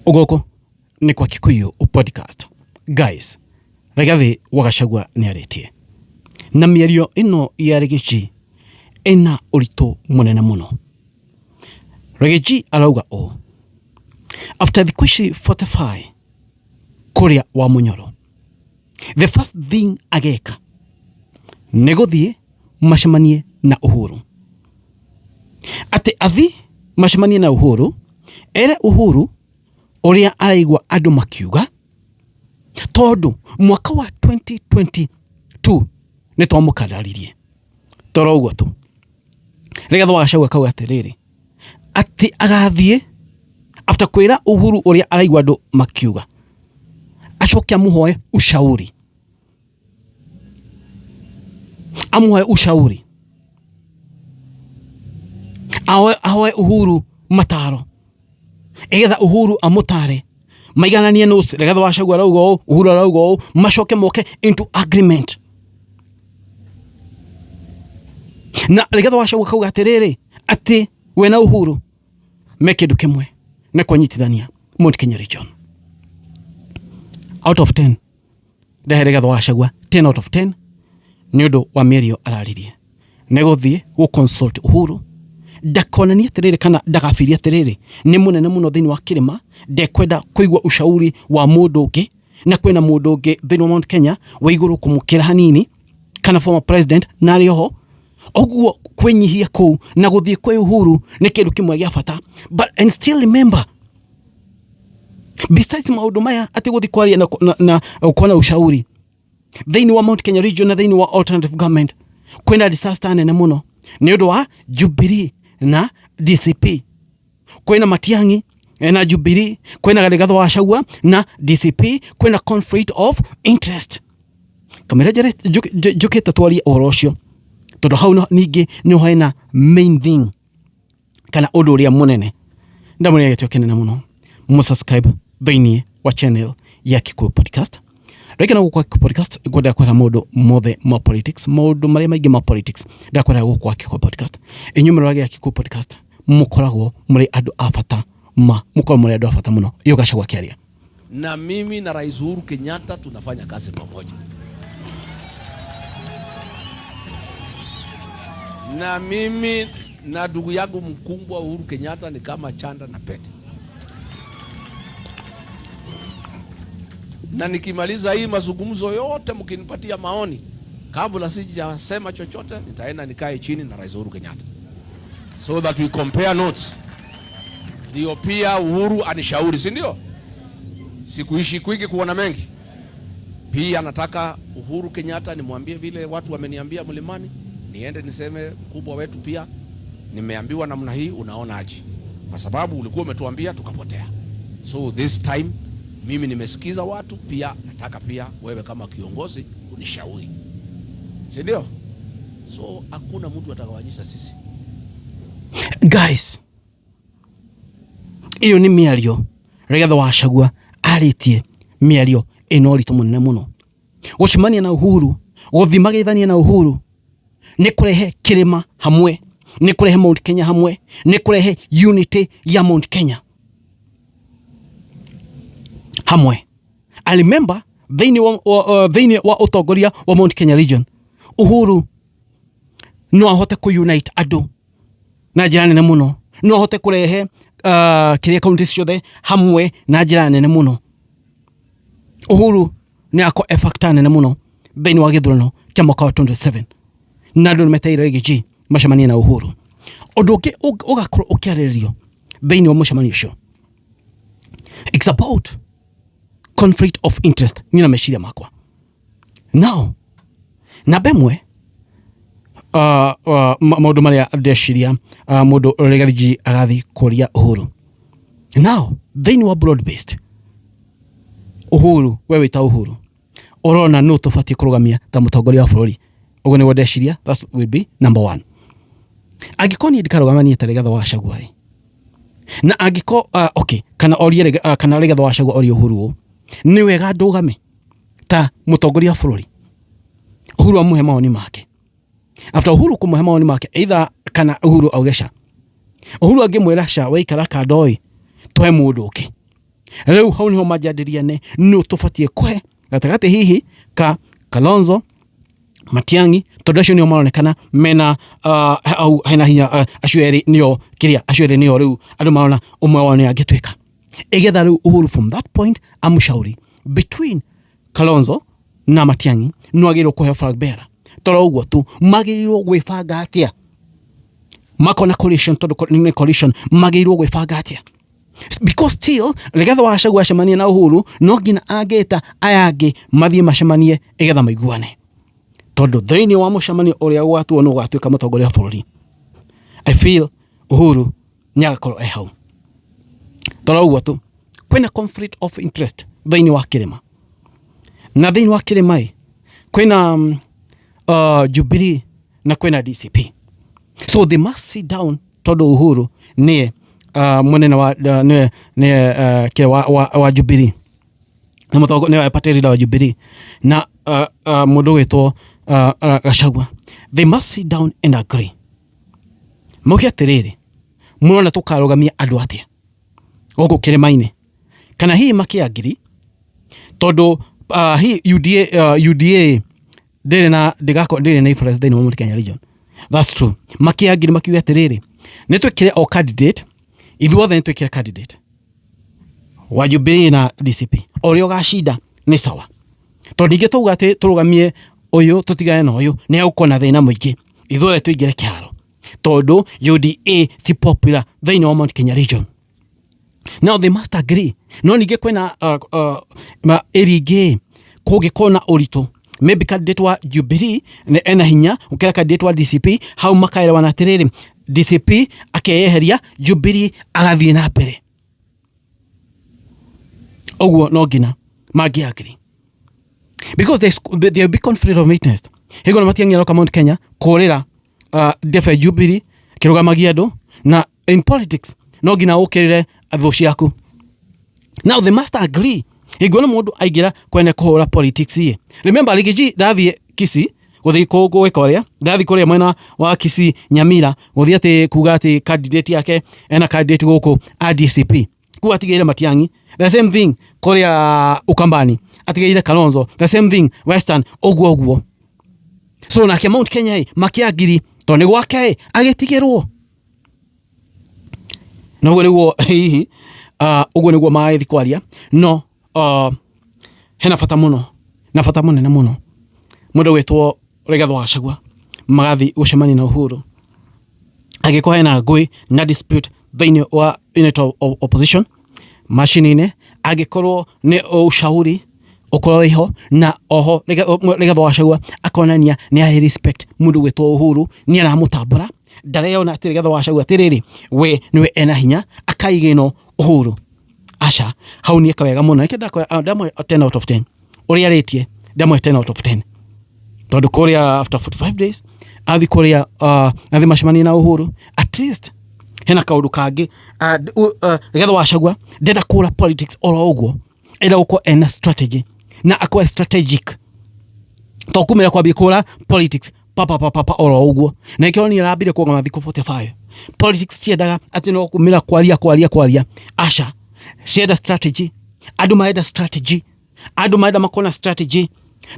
Gũkũ nĩ kwa Kikuyu Podcast. Guys, Rigathi wa Gachagua nĩ arĩtie na mĩario ĩno ya Rigiji ĩna ũritũ mũnene mũno. Rigiji arauga ũũ, after thikũ ici 45 kũrĩa wa Mũnyoro, the first thing ageka nĩ gũthiĩ macemanie na Uhuru, atĩ athi macemanie na Uhuru ere Uhuru ũrĩa araigua andũ makiuga, tondũ mwaka wa 2022 nĩ twamũkararirie. Toro ũguo tu. Rigathĩ wa Gachagua akauga atĩrĩrĩ, atĩ agathiĩ after kwĩra Uhuru ũrĩa araigua andũ makiuga, acoke amũhoe ushauri, amũhoe ushauri, ahoe Uhuru mataro igetha Uhuru amũtare maigananie notes. Rigathĩ wa Gachagua arauga ũũ, Uhuru arauga ũũ, macoke moke into agreement. Na Rigathĩ wa Gachagua akauga atĩrĩrĩ, atĩ we na Uhuru me kĩndũ kĩmwe na kwanyitithania Mount Kenya region. Out of 10 ndahe Rigathĩ wa Gachagua 10 out of 10 nĩ ũndũ wa mĩario araririe. Nĩ gũthiĩ gũ consult Uhuru, ndakonanie atĩrĩrĩ kana ndagabirie atĩrĩrĩ nĩ mũnene mũno thĩinĩ wa kĩrĩma, ndekwenda kũigua ushauri wa mũndũ ũngĩ, na kwĩna mũndũ ũngĩ thĩinĩ wa Mount Kenya wĩ igũrũ kũmũkĩra hanini kana former president na arĩ oho. Ũguo kwĩnyihia kũu na gũthiĩ kwĩ Uhuru nĩ kĩndũ kĩmwe gĩa bata. But and still remember, besides maũndũ maya atĩ gũthiĩ kwaria na kuona ushauri thĩinĩ wa Mount Kenya region na thĩinĩ wa alternative government, kwĩna disaster nene mũno nĩ ũndũ wa Jubilee na DCP. Kwĩna Matiang'i na Jubilee, kwĩna Rigathĩ wa Gachagua na DCP, kwĩna conflict of interest. Kamĩra njũkĩte twarie ũhoro ũcio, tondũ hau ningĩ nĩho hena main thing kana ũndũ ũrĩa mũnene. Ndamũrĩa gĩtĩo kĩnene mũno mũsubscribe thĩinĩ wa channel ya Kikuyu Podcast. Rĩngĩ na gũkũ kwa Kikuyu Podcast ngwenda kwĩra maũndũ mothe ma politics, maũndũ marĩa maingĩ ma politics ndakwĩra gũkũ kwa Kikuyu Podcast. Inyuĩ mũroragia Kikuyu Podcast mũkoragwo mũrĩ andũ a bata ma, mũkoragwo mũrĩ andũ a bata mũno. Iyo Gachagua akĩaria. Na mimi na Rais Uhuru Kenyatta tunafanya kazi pamoja. Na mimi na ndugu yangu mkubwa Uhuru Kenyatta ni kama chanda na pete. Na nikimaliza hii mazungumzo yote mkinipatia maoni, kabla sijasema chochote nitaenda nikae chini na Rais Uhuru Kenyatta so that we compare notes. Ndio pia Uhuru anishauri, si ndio? Sikuishi kwingi kuona mengi. Pia nataka Uhuru Kenyatta nimwambie vile watu wameniambia mlimani, niende niseme mkubwa wetu pia nimeambiwa namna hii, unaonaje? Kwa sababu ulikuwa umetuambia tukapotea. So this time mimi nimesikiza watu, pia nataka pia wewe kama kiongozi unishauri, si ndio? So hakuna mtu atakawanyisha sisi. Guys, iyo nĩ mĩario Rigathĩ wa Gachagua arĩtie, mĩario ĩna ũritũ mũnene mũno. Gũcemania na Uhuru, gũthiĩ mageithanie na Uhuru nĩ kũrehe kĩrĩma hamwe, nĩ kũrehe Mount Kenya hamwe, nĩ kũrehe unity ya Mount Kenya hamwe. I remember thĩinĩ wa ũtongoria wa Mount Kenya region, Uhuru no ahote kũ unite andũ na njĩra nene mũno, no ahote kũrehe kĩrĩa kaunti ciothe hamwe na njĩra nene mũno. Uhuru nĩ akorwo e factor nene mũno thĩinĩ wa gĩthurano kĩa mwaka wa 27, na andũ nĩ metereire Riggy G macemanie na Uhuru. Ũndũ ũngĩ ũgakorwo ũkĩarĩrĩrio thĩinĩ wa mũcemanio ũcio, it's about conflict of interest. Niĩ na meciria makwa now, namba ĩmwe, maũndũ marĩa ndeciria mũndũ Rigathi G agathiĩ kũria Uhuru now thĩinĩ wa broad based, Uhuru, we wĩta Uhuru ũrona nũ tũbatiĩ kũrũgamia ta mũtongoria wa bũrũri? Ũguo nĩguo ndeciria, that will be number one. Angĩkorwo niĩ ndikarũgama niĩ ta Rigathĩ wa Gachagua ĩ, na angĩkorwo okay, kana orie kana Rigathĩ wa Gachagua orie Uhuru ũũ, nĩ wega ndũgame ta mũtongoria wa bũrũri? Uhuru amũhe mawoni make. After Uhuru kũmũhe mawoni make, either kana Uhuru auge ca, Uhuru angĩmwĩra ca, waikara kando ĩ, tũhe mũndũ ũngĩ. Rĩu hau nĩho manjandĩriane nũ tũbatiĩ kũhe gatagatĩ hihi ka Kalonzo, Matiang'i, tondũ acio nĩo maronekana mena hau hena hinya, acio erĩ nĩo kĩrĩa, acio erĩ nĩo rĩu andũ marona ũmwe wao nĩ angĩtuĩka igetha. Rĩu Uhuru from that point amũcauri between Kalonzo na Matiang'i no agĩrĩirwo kũheo flag bearer. Toro ũguo tu magĩrĩirwo gwĩbanga atĩa makona coalition, tondũ nĩ coalition, magĩrĩirwo gwĩbanga atĩa? Because still Rigathi wa Gachagua acemanie na Uhuru, no nginya angĩta aya angĩ mathiĩ macemanie igetha maiguane, tondũ thĩinĩ wa mũcemanio ũrĩa ũgatuo nĩ ũgatuĩka mũtongoria wa bũrũri, I feel Uhuru nĩ agakorwo e hau. Toro ũguo tu kwĩna conflict of interest thĩinĩ wa kĩrĩma, na thĩinĩ wa kĩrĩma ĩ kwĩna Jubilee na kwĩna DCP, so they must sit down, tondũ Uhuru nĩye mũnene wa nĩye kĩ wa Jubilee na mũtongo nĩwe party leader wa Jubilee na mũndũ wĩtwo Gachagua. They must sit down and agree, mauge atĩrĩrĩ, mũrona tũkarũgamia andũ atĩa gũkũ kĩrĩma-inĩ, kana hihi makĩangiri, tondũ hi UDA, UDA ndĩrĩ na ndĩgakorwo ndĩrĩ na influence thĩinĩ wa Mount Kenya region. That's true. Makĩangiri makiuga atĩrĩrĩ, nĩ twĩkĩre o candidate, ithuothe nĩ twĩkĩre candidate wa Jubilee na DCP, o ũrĩa ũgacinda nĩ sawa, tondũ ningĩ twauga atĩ tũrũgamie ũyũ tũtigane na ũyũ, nĩ egũkorwo na thĩna mũingĩ. Ithuothe tũingĩre kĩharo, tondũ UDA ti popular thĩinĩ wa Mount Kenya region. Now they must agree. No ningĩ kwĩna area ingĩ kũngĩkorwo na ũritũ, maybe candidate wa Jubilee nĩ ena hinya gũkĩra candidate wa DCP, hau makaerewana atĩrĩrĩ, DCP akeyeheria, Jubilee agathiĩ na mbere. Ũguo no nginya mangĩ agree, because there will be conflict of interest. Hingo na Matiang'i aroka Mount Kenya kũrĩra ndebe Jubilee kĩrũgamagia andũ, na in politics no nginya ũkĩrĩre thũ ciaku. Now they must agree. Hingo na mũndũ aingĩra kwene kũhũra politics ĩ, remember Riggy G ndathiĩ Kisii gũthiĩ gwĩka ũrĩa, ndathiĩ kũrĩa mwena wa Kisii, Nyamira, gũthiĩ atĩ kuga atĩ candidate yake, ena candidate gũkũ a DCP, kuga atigĩire Matiang'i. The same thing kũrĩa Ukambani, atigĩire Kalonzo. The same thing Western, ũguo ũguo. So nake Mount Kenya ĩ makĩangiri, tondũ nĩ gwake ĩ agĩtigĩrwo. Na ũguo nĩguo hihi ũguo nĩguo magĩthiĩ kwaria. No hena bata mũno na bata mũnene mũno mũndũ gwĩtwo Rigathĩ wa Gachagua magathiĩ gũcemania na Uhuru, angĩkorwo hena ngũĩ na dispute thĩinĩ wa unit of opposition macini-inĩ, angĩkorwo nĩ ushauri ũkorwo wĩho. Na oho Rigathĩ wa Gachagua akonania nĩ ahe respect mũndũ gwĩtwo Uhuru, nĩ aramũtambũra, ndareyona atĩ Rigathĩ wa Gachagua atĩrĩrĩ we nĩwe ena hinya akaiga ĩno Uhuru. Aca, hau nĩ eka wega mũno. Nĩkĩo ndamũhe 10 out of 10. Ũrĩa arĩtie ndamũhe 10 out of 10, tondũ kũrĩa after 45 days athi kũrĩa, athi macemania na Uhuru, at least hena kaũndũ kangĩ. Rigathĩ wa Gachagua ndenda kũra politics oro ũguo, enda gũkorwo ena strategy na akorwo strategic, to kumĩra kwambia kũra politics pa pa pa pa pa oro ũguo. Na ikĩo nĩ arambire kũgama thikũ 45. Politics ciendaga atĩ no kumĩra kwaria kwaria kwaria, aca, cienda strategy. Andũ marenda strategy, andũ marenda makorwo na strategy,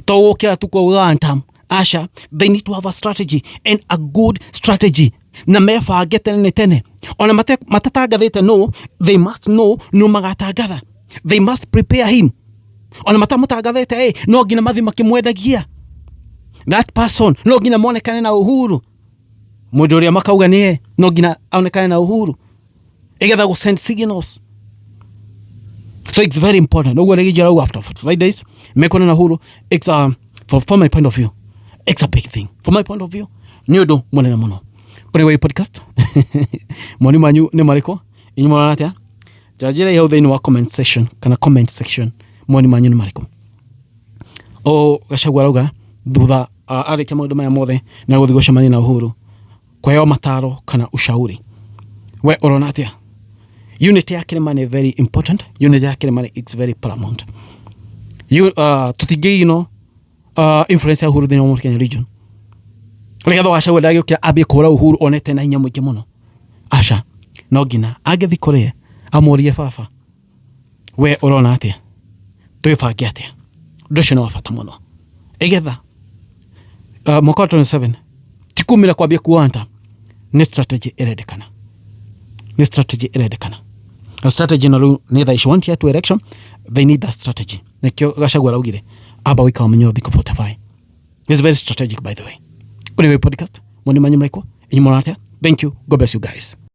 to gũkĩra tu kwa one term, aca. They need to have a strategy and a good strategy, na mebange tene nĩ tene. Ona matatangathĩte no they must know no magatangatha. They must prepare him. Ona matamũtangathĩte ĩ, no nginya mathiĩ makĩmwendagia that person, no nginya monekane na Uhuru. Mũndũ ũrĩa makauga nĩye no nginya aonekane na Uhuru igetha gũ send signals. So it's very important ũguo Riggy G arauga after 45 days mekuona na Uhuru. It's a for, from my point of view, it's a big thing. From my point of view, nĩ ũndũ mũnene mũno. Kũrĩ wa podcast, moni manyu nĩ marĩkũ? Inyuĩ mũrona atĩa? Njanjĩrai hau thĩinĩ wa comment section kana comment section, moni manyu nĩ marĩkũ? O Gachagua arauga thutha arĩkia maũndũ maya mothe na gũthiĩ gũcemania na Uhuru kũheo mataro kana ushauri. We ũrona atĩa? Unity ya kĩrĩma nĩ very important. Unity ya kĩrĩma it's very paramount. Tũtingĩino influence ya Uhuru thĩinĩ wa Mount Kenya region. Rigathĩ wa Gachagua ndagĩũkĩra ambie kũhũra Uhuru onete na hinya mũingĩ mũno, aca. No nginya angĩthiĩ kũrĩa amũrie, baba. We ũrona atĩa? Twĩbange atĩa? Ũndũ ũcio nĩ wa bata mũno ĩgetha mwaka wa 27 ti kumĩra kwambia kuanta. Nĩ strategy ĩrendekana, nĩ strategy ĩrendekana. Na strategy ĩno rĩu nĩ thaa ici one year to election, they need that strategy. Nĩkĩo Gachagua araugire amba wĩka ũmenyo thikũ 45. It's very strategic, by the way. Kũrĩ wĩ podcast moni manyu mraikwo inyuĩ mona atĩa? Thank you. God bless you guys.